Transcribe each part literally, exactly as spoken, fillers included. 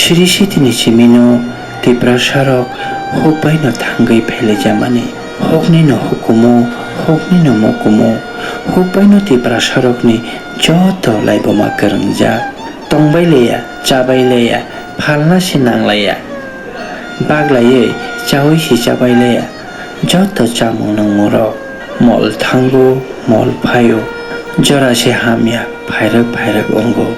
Siri sitini simino Tiprasarok huk baino thangwi phailaijamani. Huknino hukumu, huknino mukumu, huk baino Tiprasarokni joto laibuma kwrwngjak. Tongbai laiya, chabai laiya, phalna se nanglaiya. Baglaiwi chawi se chabai laiya. Joto chamung nungmungrok mol thango, mol phaio. Jora se hamya phairwk phairwk wngo.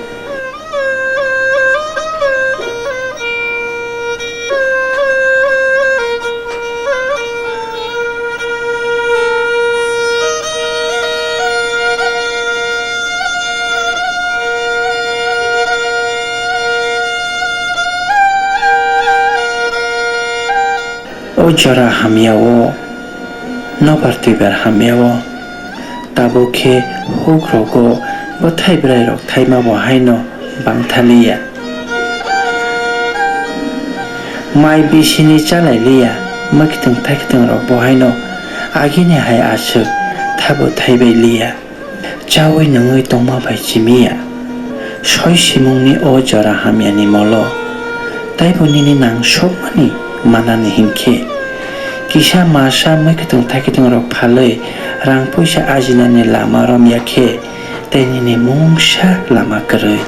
O jora hamyao, nobar twibar hamyao, tabuk khe huk rogo bwthai bwrai rok thaima bo haino bangthaliya. Mai bisini chalai liya, mwkhwtwng thaikwtwng rok bo haino agini hai aswk thabo thaibai liya. Chawi nungwi tongma bai chimiya. Soi simungni o jora hamyani molo. Taibo nini nang sokmani manani hinkhe, kisa masa mwkhwtwng thaikwtwng rok phalwi rang puisa ajinani lama romya khe, tei nini mungsa lama kwrwi.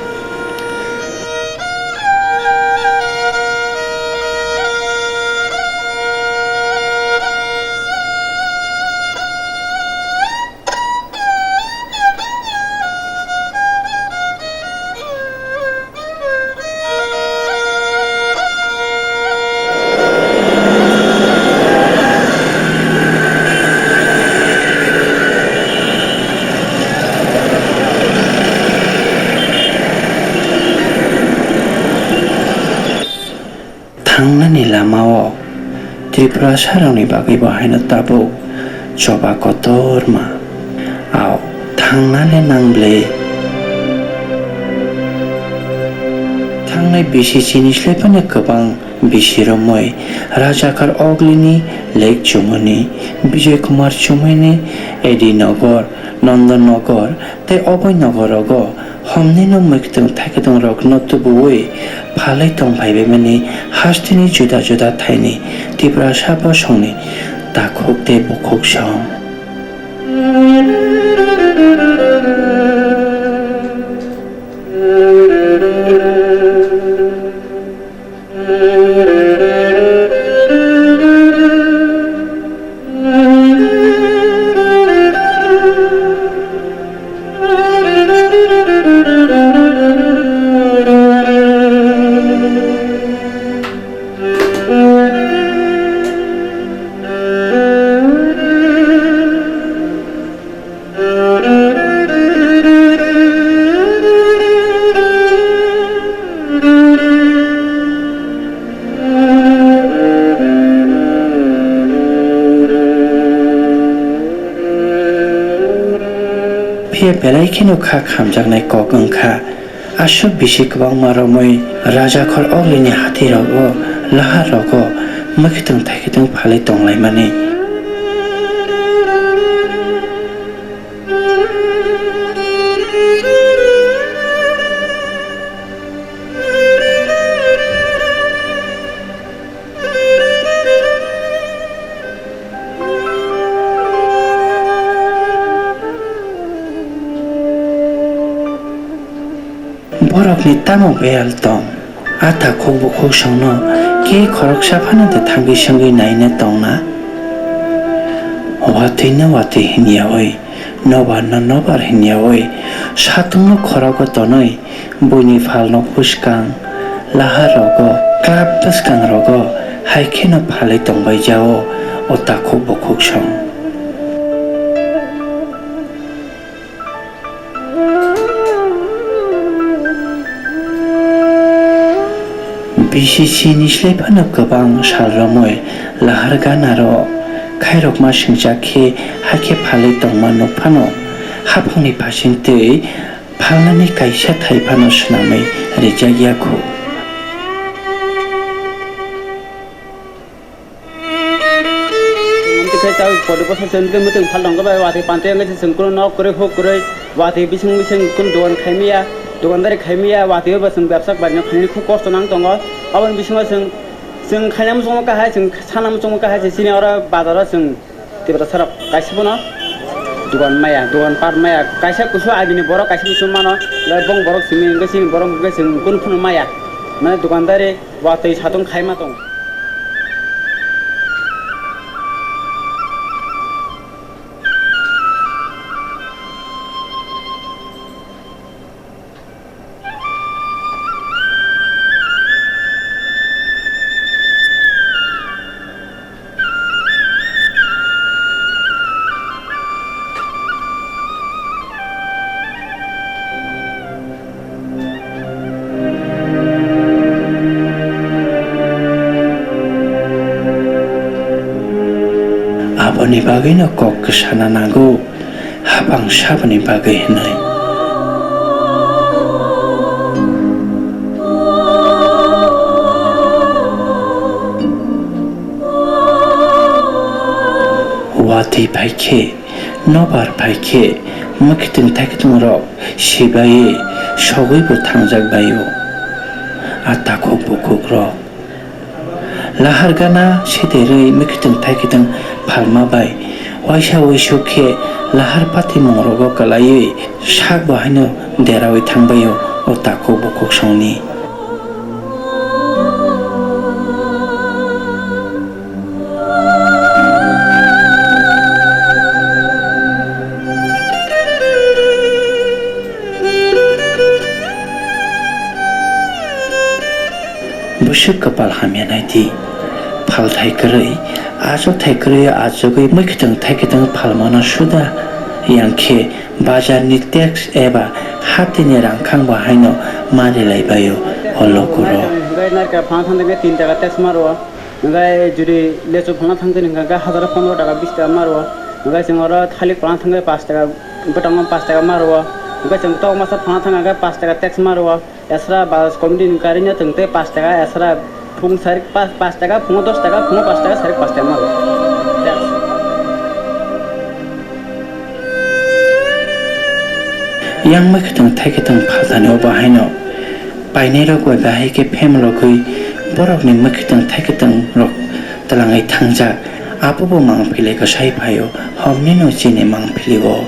Thangnani lamao Tripurasarokni bagwi bo haino tabuk choba kotorma. Ao, thangna le nang ble. Thangnai bisi chini slai phano kwbang bisi romwi Rajakhar Oglini lake chumuni, Bijoy Kumar chumuni, A D Nagar, Nandan Nagar tei Abhay Nagar rogo Homnino mwkhwtwng thaikwtwng rokno tubuwi phalwi tong phaibaimani hasteni juda juda thaini Tiprasa bosongni takhuk tei bukhuk song. Phiya belai kheno kha khamjaknai kok wng kha. Aswk bisi kwbangma romwi Rajakhor Oglini hathairogo, laharrogo mwkhwtwng thaikwtwng phalwi tonglaimani. Borokni tamo beyal tong? A takhuk bukhuk songno khe khoroksa phano de thangwi songwi naina tongna? Watwi no watwi hinyawi, nobar no nobar hinyawi, satung no khorogo tonwi, buini phalno bwskang, lahar rogo, club bwskang rogo hai kheno phalwi tongbai jao o takhuk bukhuk song. Bisi chini slai phano kwbang sal romwi lahar gana rok khairokma singcha khe hakhe phalwi tongma nuk phano haphangni phasing twi phalnani kaisa thai phano swnamwi rijak ya khu. Tei tei photo bwsa chwng tei mwtwng phal tongo bai watwi pantai wngwi se chwng kunu nok kwrwi huk kwrwi watwi bising bising kunu dogan khaimaya. Dukandari khaimaya watwi bo chwng bebsa barino khainani khub kosto nang tongo. Aboni bisingo chwng, chwng khaina muchungo kahai, chwng sana muchungo kahai se chini oro bazaro chwng Tiprasarok kaisa bono dukan maya, dukan pat maya, kaisa kusu agini borok kaisa kusu mano, le bong borok simi hwnkhe chini borok hwnkhe chwng kunu phano maya, mane dukandari watwi satung khaima tongo. Aboni bagwino kok kwsana nango. Hapang saboni bagwi hwnwi. Watwi phai khe, nobar phai khe, mwkhwtwng thaikwtwng rok sibaiwi sogwi bo thangjak bai o. A takhuk bukhuk rok. Lahar gana seterwi mwkhwtwng thaikwtwng phalma bai waisa waisuk khe lahar patimung rogo kwlaiwi sak bo haino deraui thangbai o, o takhuk bukhuk songni. Bwswk kwpal hamya nai di. Phalthai kwrwi, achukthai kwrwi achugwi mwkhwtwng thaikwtwng phalmano suda yang khe bazarni tax eba hatini rangkhang bo haino ma rilai bai o, o lukurok. Hwnkhe narikal phalna thangdi hwnkhe tin taka tax ma rwo. Hwnkhe judi lechu phalna thangdi hwnkhe hazaro pondro taka bis taka ma rwo. Hwnkhe chwng oro thalik phalna thangdi pash taka, bwtangno pash taka ma rwo. Hwnkhe chwng tok masa phalna thangkhe pash taka tax ma rwo. Esra bus committee ni gari no chwng tei pash taka esra phung sarik pash, pash taka phungo dos taka, phungo pash taka sarik pash taka ma rwo. Yang mwkhwtwng thaikwtwng phaltani o bahaino painairok bai bahai khe phemlogwi borokni mwkhwtwng thaikwtwng rok twlangwi thangjak. Abo bo mangpili kwsai phaio, homnino chini mangpili o.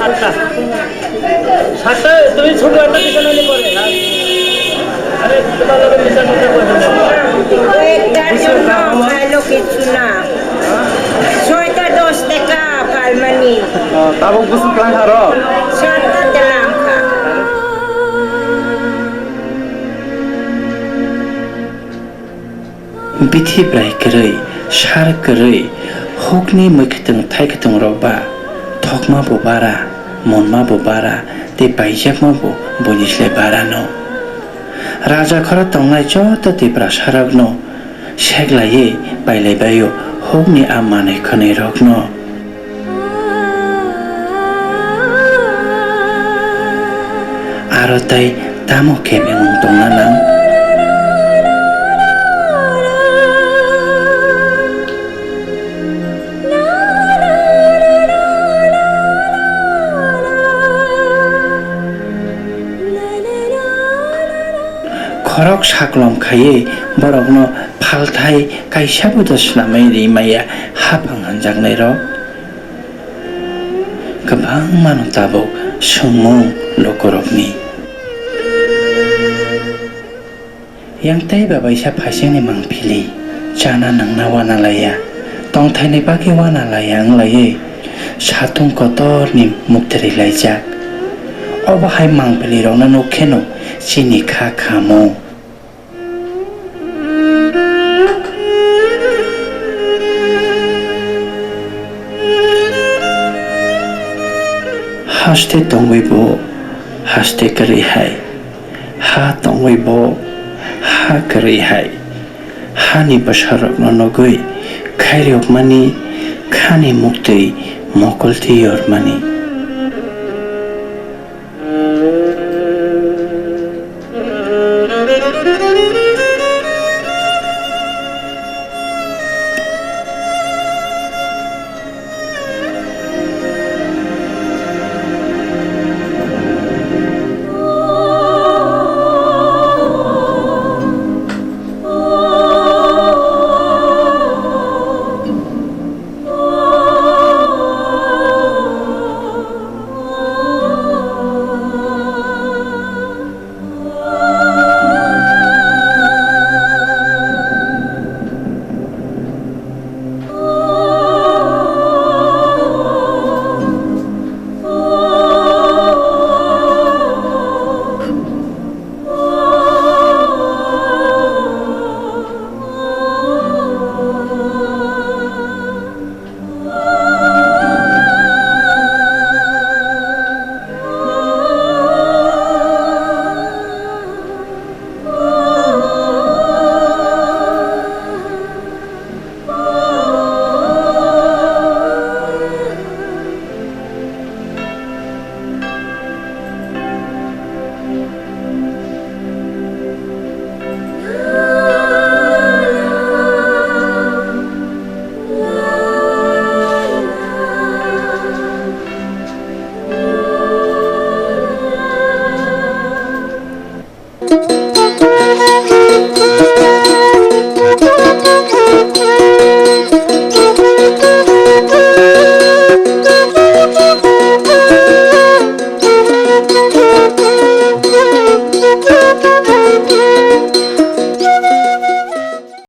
সাতটা, সাতটা, তুমি ছোট একটা পিছনে নিয়ে পড়ে, আর আরে, তোমার লোকের বিচার করতে পারবে না। কয়েকটার জন্য খাইলো কিচ্ছু না। ছয়টা দশ টাকা পারমানি। আহ, tabuk bwswk kwlang kha ro? সাতটা দিলাম খা। Bithi brai kwrwi, sar kwrwi, hukni mwkhwtwng thaikwtwng rok ba, thokma bo bara, monma bo bara, tei paijakma bo buini slai bara no. Raja khoro tongnai joto Tiprasa rok no seklaiwi pailai bai o, hukni a manwi khwnwi rok no. Aro tei tamo kebengmung tongna nang? Khorok saklom khaiwi borokno phalthai kaisabo da swnamwi ri maya haphang hwnjaknairok. Kwbangmano tabuk swngmung lukurokni. Yang tei ba baisa phaisingni mangpili, chana nangna wana laiya, tongthaini bagwi wana laiya wnglaiwi satung kotorni muktwrwi laijak. Obo hai mangpilirokno nuk kheno chini kha khamung. Haste tongwi bo haste kwrwi hai, ha tongwi bo Ha kwrwi hai hani bwsarokno nugwi khairiyokmani, khani muktwi mokoltwi yormani.